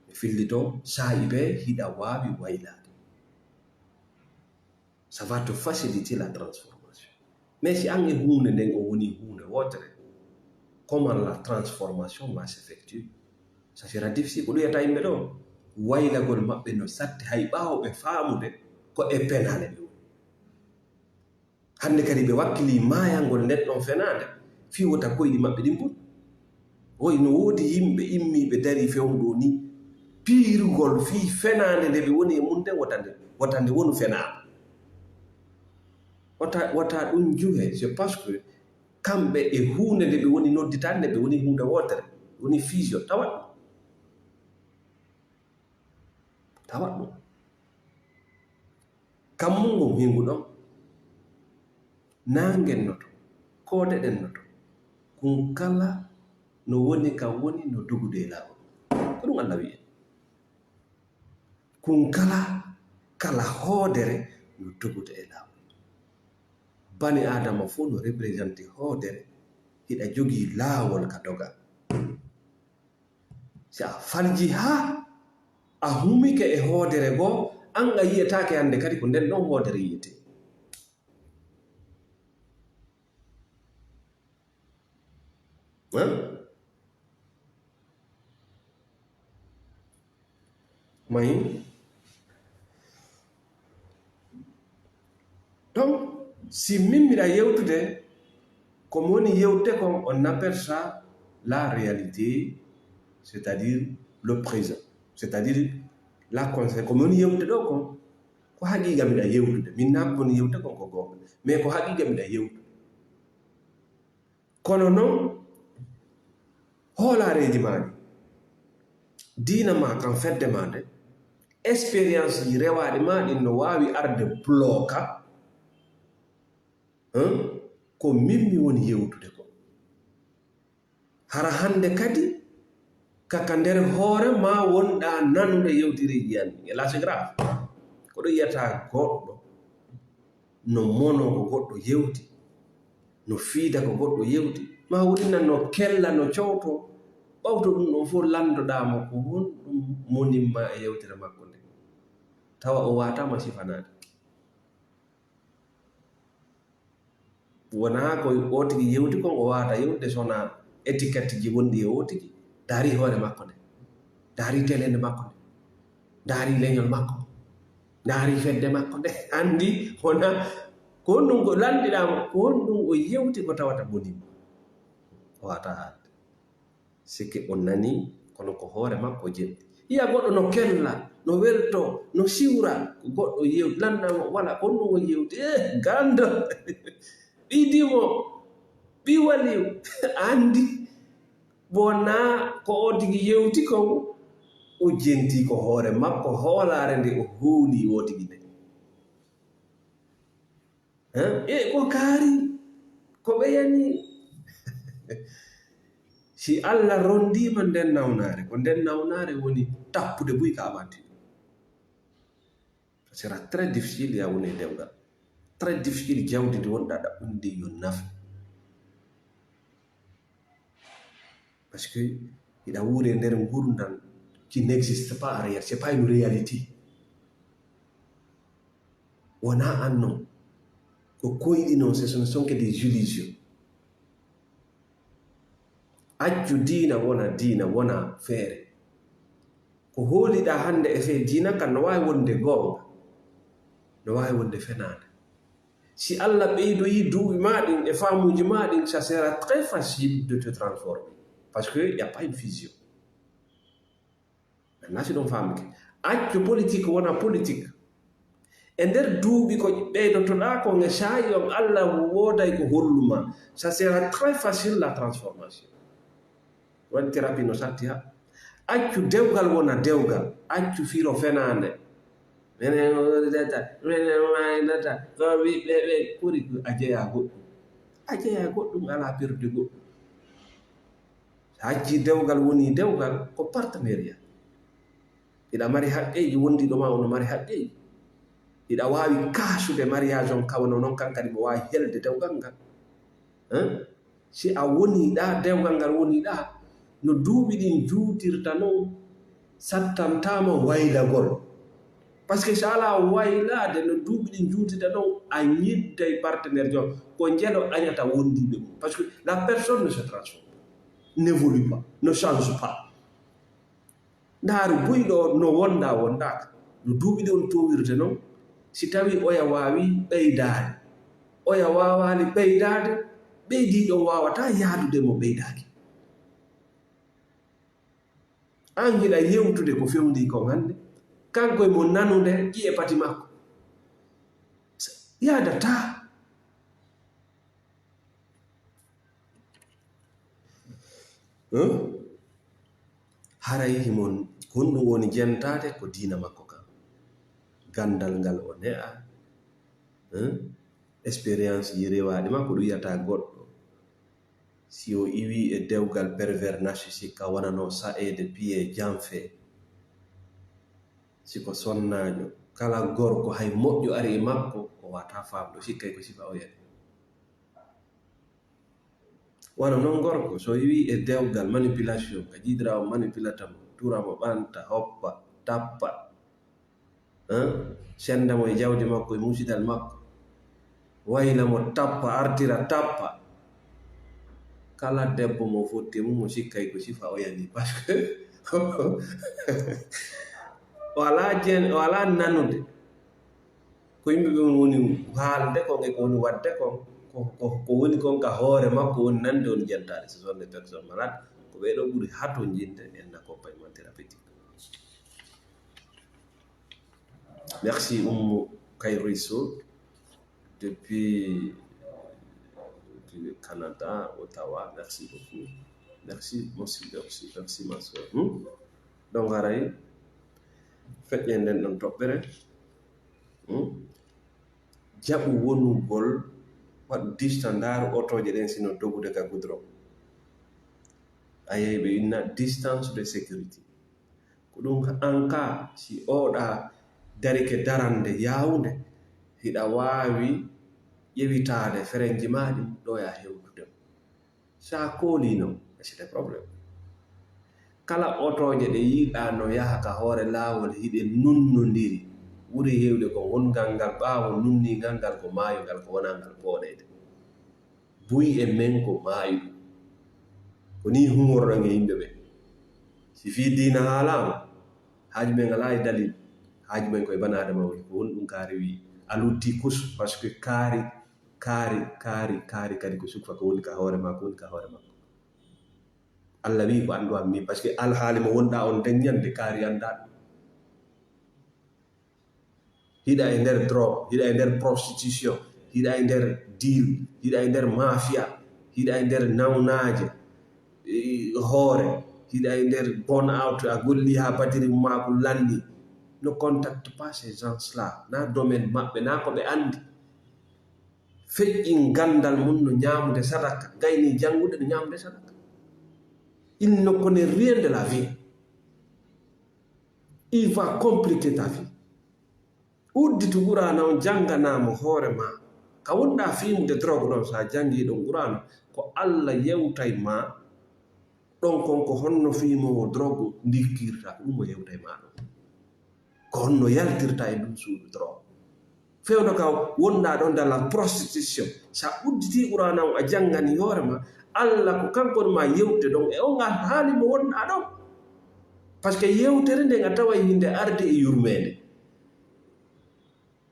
Mi fillito, saa'i bee hiɗa waawi waylaade. Ça va te faciliter la transformation. Mais si an e huunde nden o woni huunde wootere, comment la transformation va s'effectuer? Ça sera difficile, ko ɗum wiyata yimɓe ɗo, waylagol maɓɓe no satti, hay ɓaawo ɓe faamude ko e penaale ɓe woni. Hannde kadi ɓe wakkili maayangol nden ɗon fenaande, fii wota koyɗi maɓɓe ɗin ɓutu. Woy no woodi yimɓe immiiɓe darii fewndo ni, piirugol fii fenaande nde ɓe woni e mun nden, wota nde, wota nde wonu fenaande. Wota, wota ɗum juhe, c'est parce que kamɓe e huunde nde ɓe woni nodditaade, nde ɓe woni huunde wootere, woni fusion, tawa ɗum. Tawa ɗum. Kammu ngun hingu ɗon. Naange no to, koode ɗen no to. Kun kala no woni ka woni no dogude e laawol. Ko ɗum Alla wi'i. Kun kala, kala hoodere no dogude e laawol. Bani Aadama fof no représenter hoodere, hiɗa jogii laawol ka doga. Si a falji haa a humike e hoodere goo, an a yiyetaake hannde kadi ko nden ɗon hoodere yiyetee. Hein? Mahi? Donc, si min miɗa yewtude, ko mi woni yewtude kon, on appelle ça la réalité, c'est-à-dire le présent, c'est-à-dire la conscience. Ko mi woni yewtude ɗo kon, ko haqiqa miɗa yewtude. Min na ko mi woni yewtude kon ko goonga, mais ko haqiqa miɗa yewtude. Kono non, hoolaareeji maa ɗi, diina maa kan, fedde maa nde, expérience ji rewaaɗi maa ɗin no waawi arde bloka, hein, ko min mi woni yewtude ko. Hara hannde kadi, ka, ka nder hoore maa wonɗaa nanude yewtereeji an ɗin. Et là, c'est grave. Ko ɗo yiyata goɗɗo no monoo ko goɗɗo yewti, no fiida ko goɗɗo yewti, maa woni nan no kella, no cowtoo. Ɓawto ɗum ɗon fof, lanndoɗaa mo ko honɗum monimmaa e yewtere makko nde. Tawa o waataama sifanaade. Wonaa ko o tigi yewti kon o waawata yewtude, so wonaa étiquette ji wonɗi e o tigi. Ndaari hoore makko nde. Ndaari télé nde makko nde. Ndaari leñol makko. Ndaari fedde makko nde. Anndi wonaa ko honɗum ko lanndiɗaa mo, ko honɗum o yewti ko tawata bonii mo. O waawata haalde. Sikke o nanii, kono ko hoore makko jeɗɗi. Yiya goɗɗo no kella, no weltoo, no siwra, ko goɗɗo yew-, lannda mo, wala, ko ɗum o yewti. Eh, ganndo! Ɓii dimo, ɓii waliyu, anndi, wonaa ko o tigi yewti kon, o jenti ko hoore makko, hoolaare nde o hooli o tigi nde. Hein? E ko kaari, ko ɓe yani. Si Alla rondiima nden nawnaare, ko nden nawnaare woni tappude buy ka avanti. Ce sera très difficile ya woni e dewgal. Très difficile jawdi ndi wonɗa ɗaɓɓude ndi yo nafe. Parce que hiɗa wuuri e nder ngurdam qui n'existe pas en réalité, c'est pas une réalité. Wonaa an non. Ko koyɗi non, ce ne sont que des illusions. Accu diina wona diina, wona feere. Ko hooliɗaa hannde e fee diina kan no waawi wonde goonga, no waawi wonde fenaande. Si Alla ɓeydoyi duuɓi maa ɗin e faamuuji maa ɗin, ça sera très facile de te transformer. Parce que y a pas une fusion. Maintenant, si ɗum faamike, accu politique wona politique. E nder duuɓi ko ɓeydotoɗaa kon e saa'i on, Alla wooday ko hollu maa. Ça sera très facile la transformation. Waɗi thérapie no satti ha. Accu dewgal wona dewgal. Accu firo fenaande. Menen o waɗata, menen o waɗata. Ko wi-, ɓe, ɓe ɓuri a jeyaa goɗɗum. A jeyaa goɗɗum, alaa perde goɗɗum. So a accii dewgal wonii dewgal, ko partenariat. Hiɗa mari haqqeeji, wondiiɗo maa on no mari haqqeeji. Hiɗa waawi kaasude mariage on, ka wano non kan kadi mo waawi helde dewgal ngal. Hein? Si a wonii ɗaa, dewgal ngal wonii ɗaa, no duuɓi ɗin juutirta non, sattantaama waylagol. Parce que so alaa waylaade, no duuɓi ɗin juutirta non, a ñidday partenaire jo, ko njelo añata wondiiɓe mum. Parce que la personne ne se transforme pas, n'évolue pas, ne change pas. Ndaaru buy ɗo no wonda wondaaka. No duuɓi ɗi on towirde non, si tawi oya waawi ɓeydaade, oya waawaali ɓeydaade, ɓeydiiɗo on waawataa yaadude mo ɓeydaaki. An hiɗa yewtude ko fewndii kon hannde, kanko e mo nanude ƴi'e pati makko. Yaadataa. Huh? Haray himon, honɗum woni jentaade? Ko diina makko kan. Ganndal ngal o ne'a, huh? Expérience ji rewaaɗi makko, ɗum wiyata goɗɗo. Si o iwi e dewgal pervers narcissique ka wonano sa'eede piye janfe, si ko sonnaajo, kala gorko hay moƴƴo ari e makko, o wata faamdo, sikkay ko sifa o yari. Wano non gorko, so iwi e dewgal manipulation, ka jiidira o manipulata mo, tura mo ɓanta, hoppa, tappa, hein? Senda mo e jawdi makko, e musidal makko, wayla mo, tappa, artira, tappa. Kala debbo mo fotti e mum, mo sikkay ko sifa o yani, parce que o alaa jen-, o alaa nanude. Ko yimɓe ɓe woni haalde kon e ko woni waɗde kon, ko, ko, ko woni kon ka hoore makko woni nande woni jentaade. Ce sont des personnes malades. Ko ɓee ɗoo ɓuri hatonjinde en accompagnement thérapeutique. Merci Oumou Kayrisso depuis, depuis le Canada, Ottawa. Merci beaucoup. Merci, merci, merci, merci ma sœur. Hmm? Donc haray feƴƴen nden ɗon toɓɓere. Hmm? Jaɓu wonugol, waɗu distance, ndaaru otooje ɗen sino dogude ka goudron. A yehi ɓe inna distance de sécurité. Ko ɗum an ka, si oɗa darike darande yaawunde, hiɗa waawi ƴewitaade ferenji maa ɗin ɗo ya hewtude. Sa koolii non, c'est des problèmes. Kala otooje ɗe yiɗaa no yaha ka hoore laawol, hiɗe nunnondiri. Ɓuri heewde ko wongal ngal ɓaawo nunningal ngal ko maayo ngal, ko wonaa ngal pooɗeede. Buy e men ko maayuɗo. Ko nii humorɗon e yimɓe ɓe. Si fii diina haalaama, haaju men alaa e dalil. Haaju men ko e bana Adama woni. Ko honɗum kaari wi'i? A lutti kus, parce que kaari, kaari, kaari, kaari kadi ko sukfa ko woni ka hoore maa, ko woni ka hoore makko. Allah wi'i ko anndu am min, parce que alhaali mo wonɗaa on daññande kaari anndaa ɗum. Hiɗa e nder drogue, hiɗa e nder prostitution, hiɗa e nder deal, hiɗa e nder mafia, hiɗa e nder nawnaaje, e, hoore, hiɗa e nder burn out, a golli haa batiri maaku lanni. Ne contacte pas ces gens-là, na domaine maɓɓe, na ko ɓe anndi. Feƴƴin ganndal mum no ñaamude sadaka, gayni janngude no ñaamude sadaka. Il ne connaît rien de la vie. Il va compliquer ta vie. Udditu Qur'aana on, jannganaa mo hoore maa. Ka wonɗaa fiimude drogue ɗon, so a janngii ɗon Qur'aana, ko Allah yewtay maa ɗon kon, ko honno fiimoowo drogue ndikkirta, ko ɗum o yewtay maa ɗon. Ko honno yaltirta e ndun suudu drogue. Fewndo ka wonɗaa ɗon dans la prostitution. Sa udditii Qur'aana on, a jannganii hoore maa, Allah ko kanko woni maa yewtude ɗon e on alhaali mo wonɗaa ɗon. Parce que yewtere nden a taway hinde ardi e yurmeende.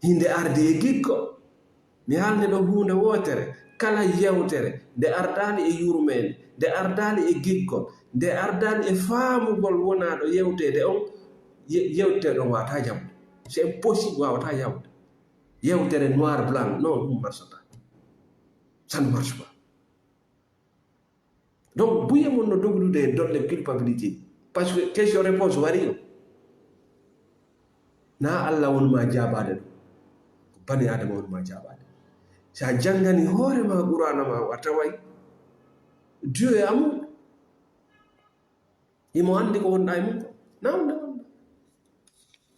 Hinde ardi e gikko. Mi haalne ɗon huunde wootere. Kala yewtere nde ardaali e yurmeende, nde ardaali e gikkol, nde ardaali e faamugol wonaa ɗo yewteede on, ye-, yewtere ɗon waawataa jaɓude. C'est impossible, waawataa jaɓude. Yewtere noir blanc, non, ɗum marsata. Ça ne marche pas. Donc, buye mon no dogudude e dolle culpabilité. Parce que question réponse wari o. Na Allah woni ma jaabaade ɗum. Ko bani Adama woni ma jaabaade. Sa janngani hoore ma Qur'aana ma, a taway Dieu e amour. Imo anndi ko wonɗaa e mum ko. Na wonde wonde.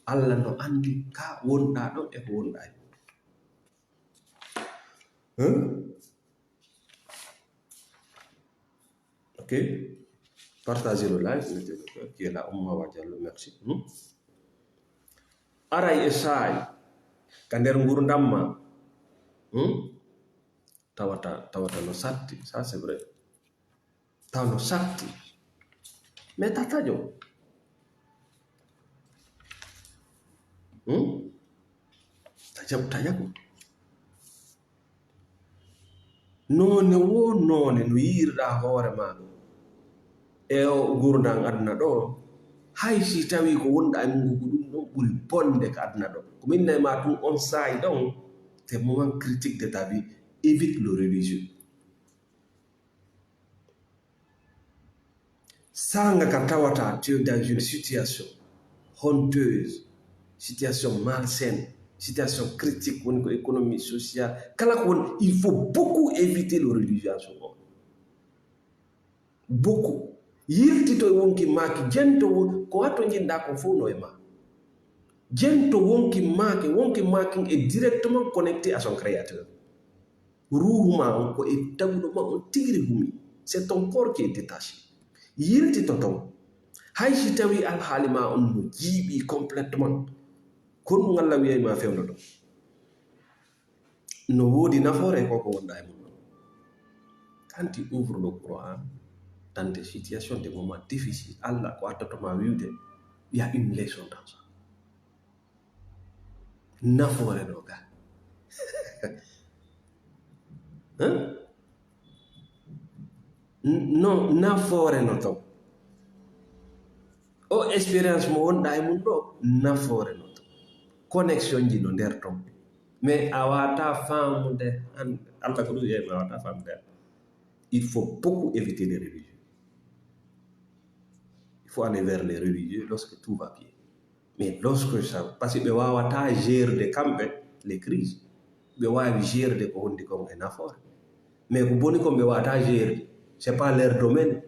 Allah no anndi ka wonɗaa ɗon e ko wonɗaa e mum. Hein? Ok. Partagez le live, mettez le cœur qui est là, Oumou Hawa Diallo, merci. Hmm? Aray e saa'i ka nder ngurdam ma. Hmm? Tawata, tawata no satti, ça c'est vrai. Taw no satti. Mais tataƴo. Hmm? Taƴa, taƴa ko. Noone wo noone no yi'irɗaa hoore maa e o nguurndam aduna ɗo, hay si tawii ko wonɗaa e mun ngu ko ɗum ɗon ɓuri bonde ka aduna ɗo. Ko min nayi maa tun on saa'i ɗon, c'est moment critique de ta vie, évite le religieux. Saanga ka tawata, tu es dans une situation honteuse, situation malsaine, situation critique, woni ko économie sociale. Kala ko woni, il faut beaucoup éviter le religieux en ce moment. Beaucoup. Yiltito e wonki maaki, jento won-, ko hatto njiɗɗaa kon fow no e maa. Jento wonki maaki, wonki maaki est directement connecté à son créateur. Ruuhu maa on ko e taguɗo maa on tigiri gumi. C'est ton corps qui est détaché. Yiltito ton. Hay si tawii alhaali maa on no jiiɓii complètement. Ko ɗum Alla wi'ay maa fewndo ɗon. No woodi nafoore ko ko wonɗaa e mun ɗon. Quand tu ouvres le Coran, dans des situations, des moments difficiles, Alla ko addoto maa wi'ude, il y a une leçon dans ça. Nafoore no ga. Hein? N-, no, nafoore no ton. O expérience mo wonɗaa e mun ɗo, nafoore no ton. Connexion ji no nder ton. Mais a waawataa faamude, an-, Alla ko ɗum wi'ay, a waawataa faamude. Il faut beaucoup éviter les religieux. Il faut aller vers les religieux lorsque tout va bien. Mais lorsque ça, parce que ɓe waawataa gérer de kamɓe les crises. Ɓe waawi gérer de ko wondi kon e nafoore. Mais ko boni kon ɓe waawataa gérer. C'est pas leur domaine.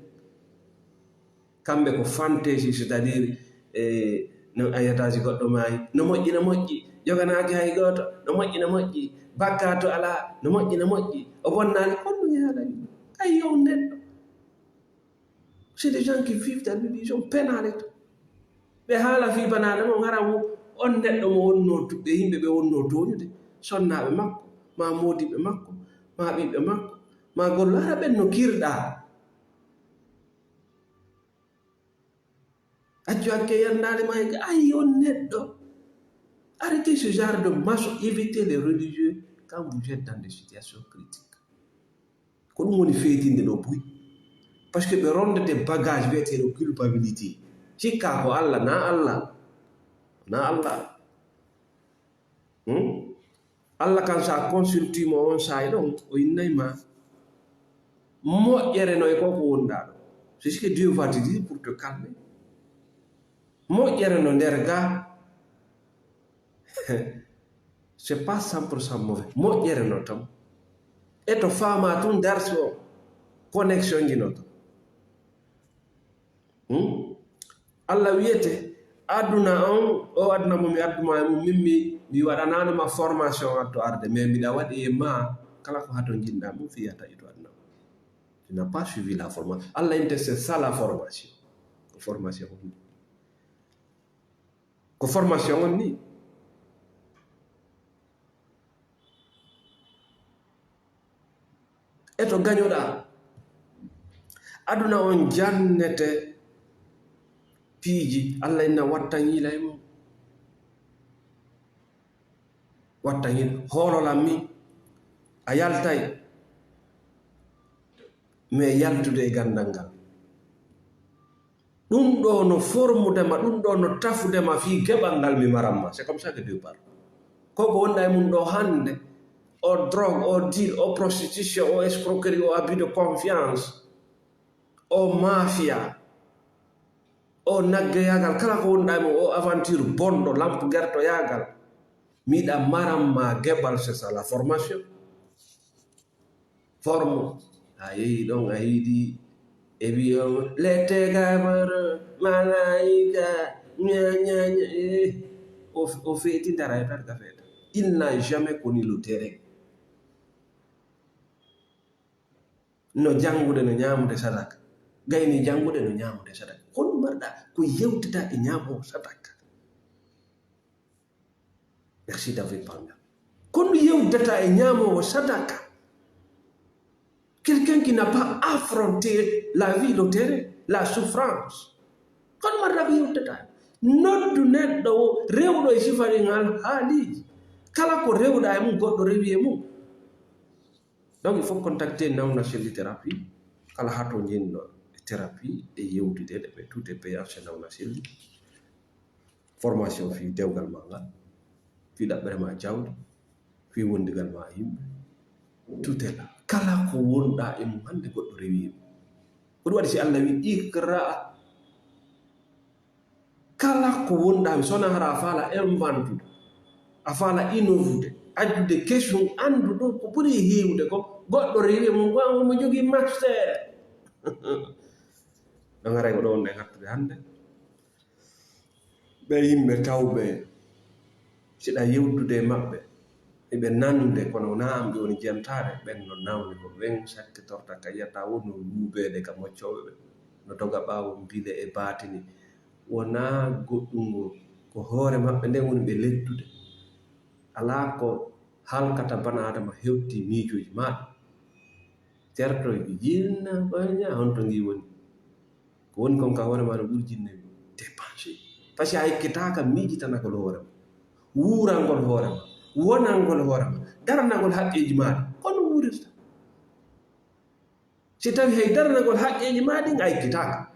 Kamɓe ko fantaisie, c'est-à-dire, eh, no a yiyata si goɗɗo maayi, no moƴƴi, no moƴƴi, joganaaki hay gooto, no moƴƴi, no moƴƴi, bakkaatu alaa, no moƴƴi, no moƴƴi, o bonnaali, honɗum e haala yimɓe? Ay, yo neɗɗo. C'est des gens qui vivent dans l'illusion, penaale to. Ɓe haala fii banaade mon, hara mo on neɗɗo mo wonnoo tu-, ɓe yimɓe ɓe wonnoo tooñude, sonnaaɓe makko, maa moodiɓɓe makko, maa ɓiɓɓe makko, maa gollo, hara ɓen no kirɗaa. Accu hakke yanndaade ma, ay, on neɗɗo. Arrêtez ce genre de maso, évitez les religieux quand vous êtes dans des situations critiques. Ko ɗum woni feetinde ɗo buy. Parce que ɓe rondete bagage wiyeteeɗo culpabilité. Cikkaa ko Alla, na Alla. Na Alla. Hmm? Alla kan, sa consulti mo on saa'i ɗon, o innay ma moƴƴere no e ko ko wonɗaa ɗo. C'est ce que Dieu va te dire pour te calmer. Moƴƴere no nder ga. C'est pas cent pour cent mauvais. Moƴƴere no tan. E to faamaa tun darsi o, connexion ji no tan. Hmm? Alla wiyete, aduna on, o aduna mo mi addu ma e mum, min mi, mi waɗanaano ma formation hatto arde, mais mbiɗa waɗi e ma kala ko hato njiɗɗaa mum fii a taƴoto aduna on. Tu n'as pas suivi la formation. Alla inte, c'est ça la formation. Ko formation on ni. Ko formation on ni. E to gañoɗaa. Aduna on jannete piiji, Alla inna watta ñiila e mum. Watta ñiila, hoololan mi, a yaltay, mais yaltude e ganndal ngal. Ɗum ɗo no formude ma, ɗum ɗo no tafude ma fii geɓal ngal mi maran ma. C'est comme ça que Dieu parle. Ko ko wonɗaa e mum ɗo hannde, o drogue, o deal, o prostitution, o escroquerie, o abus de confiance, o mafia, o naggeyaagal, kala ko wonɗaa e mum, o aventure bonɗo, lampu gertoyaagal. Miɗa maran ma geɓal, c'est ça la formation. Forme. A yehi ɗon, a hiidi, e wiyo, lette gabaro, malaika, ña, ña, ña, eh. O, o feeti dara e tan ka feeta. Il n'a jamais connu le terrain. No janngude, no ñaamude sadaka. Gayni janngude, no ñaamude sadaka. Kono marɗa ko yewtata e ñaamoo sadaka. Merci d'avoir parlé. Kono yewtata e ñaamoowo sadaka. Quelqu'un qui n'a pas affronté la vie, le terrain, la souffrance. Kono marɗa ko yewtata. Noddu neɗɗo o rewɗo e sifa ɗin hal haaliiji. Kala ko rewɗa e mum, goɗɗo rewi e mum. Donc, il faut contacter Nauna Selli Thérapie. Kala haa to njeɗɗo e thérapie e yewtude ɗe ɓe, tout est payant chez Nauna Selli. Formation fii dewgal ma ngal, fii ɗaɓɓere ma jawdi, fii wondigal ma e yimɓe. Tout est là. Kala ko wonɗa e mum hannde goɗɗo rewi e mum. Ko ɗum waɗi si Allah wi, "Iqra." Kala ko wonɗa, mi sona hara a faala inventude, a faala innovude, addude kesum, anndu ɗum ko ɓuri heewude ko goɗɗo rewi e mum, ko an omo jogii master. Ɗon haray ko ɗo wonɗen hattude hannde. Ɓe yimɓe tawɓe, siɗa yewtude e maɓɓe, eɓe nanude, kono wonaa an ɓe woni jentaade, ɓen no nawni ko ɓen sakkitorta ka yiyata won no luubeede ka moccooɓe ɓen, no doga ɓaawo mbile e baatini. Wonaa goɗɗungol, ko hoore maɓɓe nden woni ɓe lettude. Alaa ko halkata bana Aadama hewti miijooji maaɗa. Tertoy jinna, ko ña, honto ngi woni? Ko woni kon ka hoore ma no ɓuri jinne dépensé. Parce que a ekkitaaka miijitanagol hoore ma, wuurangol hoore ma, wonangol hoore ma, daranagol haqqeeji maaɗa. Kono wuurirta. Si tawi hay daranagol haqqeeji ma ɗin a ekkitaaka.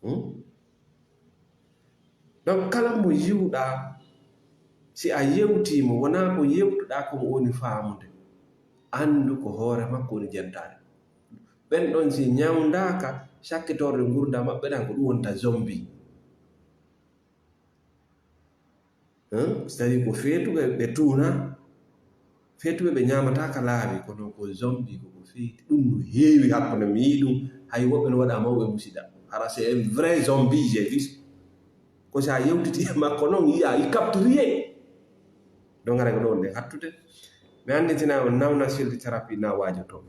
Hmm? Donc, kala mo yiwɗa, si a yewtii mo, wonaa ko yewtuɗa ko mo woni faamude. Anndu ko hoore makko woni jentaade. Ɓen ɗon si ñawndaaka, sakkitorde ngurndan maɓɓe ɗan ko ɗum wonta zombie. Hein? C'est-à-dire ko feetuɓe ɓe tuuna, feetuɓe ɓe ñaamata ka laabi, kono ko zombie, ko ko feeti. Ɗum no heewi hakkunde, mi yi'i ɗum, hay woɓɓe no waɗa mawɓe musida. Hara c'est un vrai zombie, j'ai vu. Ko sa yewtiti e makko non, yi'a, il capte rien. Donc, ara ko ɗo wonɗen hattude. Mi annditina on, Nauna Selli Thérapie na waajoto.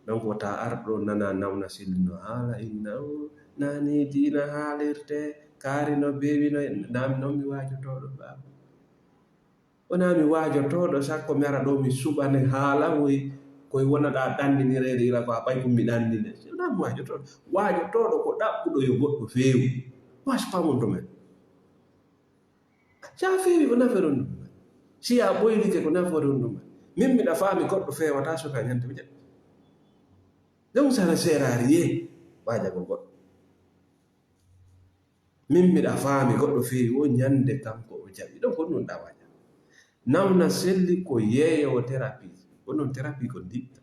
Donc, wota ar ɗo nana Nauna Selli no haala, inna o, nani diina haalirte, kaari no beewi no, nami non mi waajotooɗo, baaba. Wonaa mi waajotooɗo, sakko mi ara ɗo mi suɓane haala, woy koy wonaɗa ɗanninireede, ila ko a ɓay ko mi ɗannine. Wonaa mi waajotooɗo. Waajotooɗo ko ɗaɓɓuɗo yo goɗɗo feewu. Moi, je suis pas mon domaine. Si a feewi, ko nafoore on ɗum. Si a ɓoylike, ko nafoore on ɗum. Min miɗa faami goɗɗo feewata so ka ñande o jaɓi. Donc, ça ne sert à rien waajagol goɗɗo. Min miɗa faami goɗɗo feewi o ñande kanko o jaɓi. Donc, ko ɗum ɗa waaja. Nauna Selli ko yeeyowo thérapie. Ko noon thérapie ko ndiɗɗa.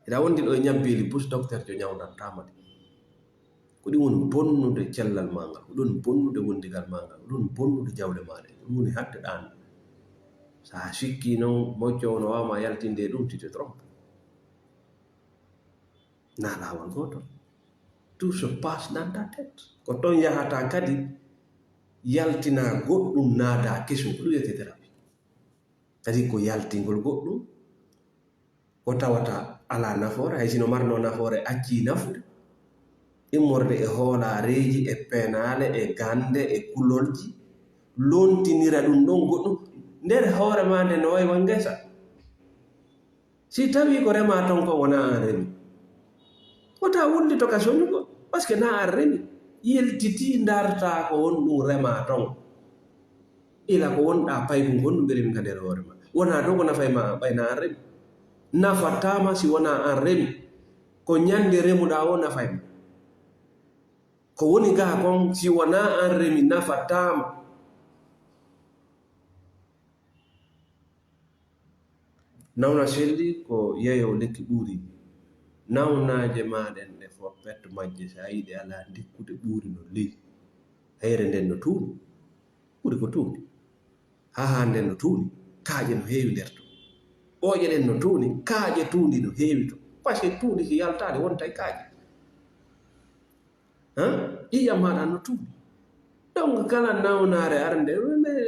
Hiɗa wondi ɗo e ñabbeeli bus, docteur jo ñawndantaama ɗi. Ko ɗum woni bonnude cellal maa ngal, ko ɗum woni bonnude wondigal maa ngal, ko ɗum woni bonnude jawle maa ɗe, ko ɗum woni haɗde ɗaan. So a sikkii noon, moƴƴo o no waawa ma yaltinde e ɗum, tu te trompes. Na laawol gootol. Tout se passe dans ta tête. Ko toon yahata kadi yaltina goɗɗum, naada kesum, ko ɗum wiyetee thérapie. Kadi ko yaltingol goɗɗum, ko tawata alaa nafoore, hay sino marno nafoore, accii nafude. Immorde e hoolaareeji, e penaale, e gannde, e kulolji, lontinira ɗum ɗon goɗɗum. Nder hoore maa nde no wayi wa ngesa. Si tawii ko remaa ton ko wonaa aan remi, wota wullito ka soñugol, parce que na aan remi. Yiltitii ndartaa ko won ɗum remaa ton. Ila ko wonɗaa paykun kon ɗum ɓe remi ka nder hoore ma. Wonaa dow ko nafay ma ɓay na aan remi. Nafataa ma si wonaa aan remi. Ko ñande remuɗaa o nafay ma. Ko woni gaa kon si wonaa aan remi nafataa ma. Nawna selli ko yeeyo lekki ɓuuri. Nawnaaje maa ɗen ɗe fof pet majje, so a yiɗi alaa ndikkude ɓuuri no ley. Heyre nden no tuuni. Ɓuri ko tuundi. Haa haa nden no tuuni. Kaaƴe no heewi nder to. Ɓooƴe ɗen no tuuni. Kaaƴe tuundi no heewi to. Parce que tuundi si yaltaade wonta e kaaƴe. Ƴiiƴam maaɗa no tuundi. Donc, kala nawnaare arande,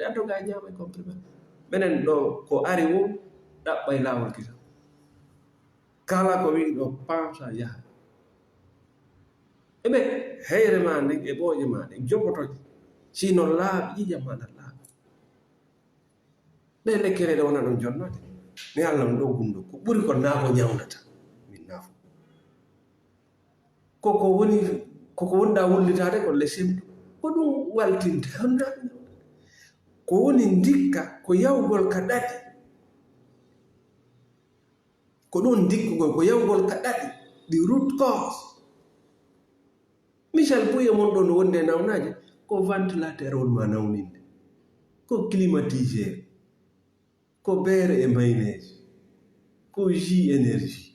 a doga ñaama e comprimé. Menen ɗo ko ari wo, ɗaɓɓa e laawol kisa. Kala ko wi'i ɗo, pansa yaha. E ɓe, heyre ma nden, e ɓooƴe ma ɗen, jogotoje. Si no laaɓi, ƴiiƴam maaɗa laaɓi. Ɗe lekkere ɗe wona ɗon jonnoje. Mi Allah on ɗo gunndo, ko ɓuri ko naafo ñawnata. Min naafo. Koko woni, koko wonɗa wullitaade ko lesemtu. Ko ɗum waltinte honɗa. Ko woni ndikka, ko yawgol ka ɗaɗi. Ko ɗum ndikkugol, ko yawgol ka ɗaɗi, the root cause. Michel Pouye mon ɗon wonde nawnaaje, ko ventilateur on ma nawninde. Ko climatiseur. Ko beere e mayneeji, ko jus énergie.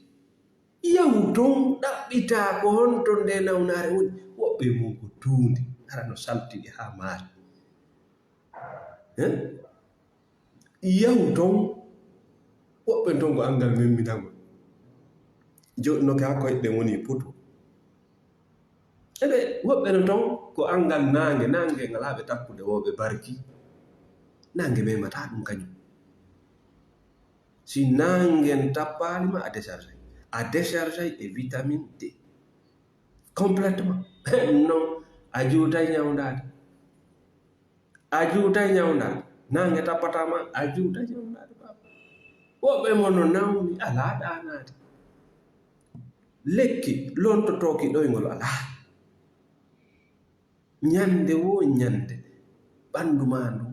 Yahu ton ɗaɓɓitaa ko honto nde nawnaare woni. Woɓɓe mum ko tuundi, hara no saltidi haa maari. Hen? Yahu ton, woɓɓe ton ko anngal memminagol. Joɗɗinoke haa koyɗe ɗen woni e poto. Eɓe woɓɓe no ton ko anngal naange, naange ngalaa ɓe takkude woo ɓe barki. Naange memataa ɗum kañum. Si naangen tappaali ma a décharge. A décharge e vitamine D. Complètement. Non, a juutay ñawndaade. A juutay ñawndaade. Naange tappataa ma, a juutay ñawndaade, baaba. Woɓɓe mon no nawni, alaa ɗaanaade. Lekki lontotooki ɗoyngol alaa. Ñande woo ñande, ɓanndu maa ndu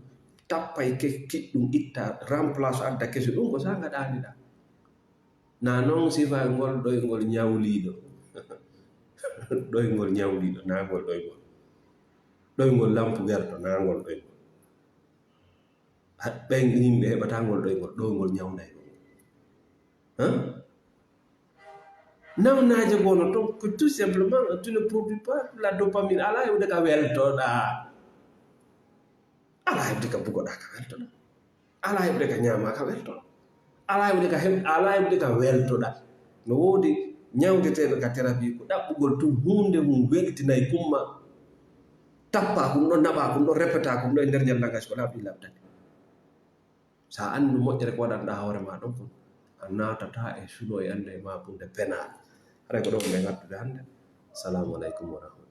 tappay ke-, kiɗɗum, itta, remplace, adda keso. Ɗum ko saanga ɗaaniɗaa. Na non sifa ngol ɗoyngol ñawliiɗo. Ɗoyngol ñawliiɗo, na ngol ɗoyngol. Ɗoyngol lampu gerto, na ngol ɗoyngol. Ha, ɓen yimɓe heɓata ngol ɗoyngol, ɗoyngol ñawnay ɗum. Hein? Nawnaaje goo no ton, ko tout simplement, tu ne produis pas la dopamine. Alaa heɓude ka weltoɗaa. Alaa heɓude ka bugoɗaa ka weltoɗaa. Alaa heɓude ka ñaamaa ka weltoɗaa. Alaa heɓude ka heɓ-, alaa heɓude ka weltoɗaa. No woodi ñawndeteeɗo ka thérapie, ko ɗaɓɓugol tun huunde mum weltinay kumma. Tappaa kum ɗon, naɓaa kum ɗon, repetaa kum ɗon e nder ñallal ngal, si ko laaɓi laaɓtani. Sa anndu moƴƴere ko waɗanɗaa hoore maa ɗon kon, a naatataa e suno e annde e maabunnde penaal. Haray ko ɗon ɓe ngattude hannde. Salaamu aleykum wa rahmatullaah.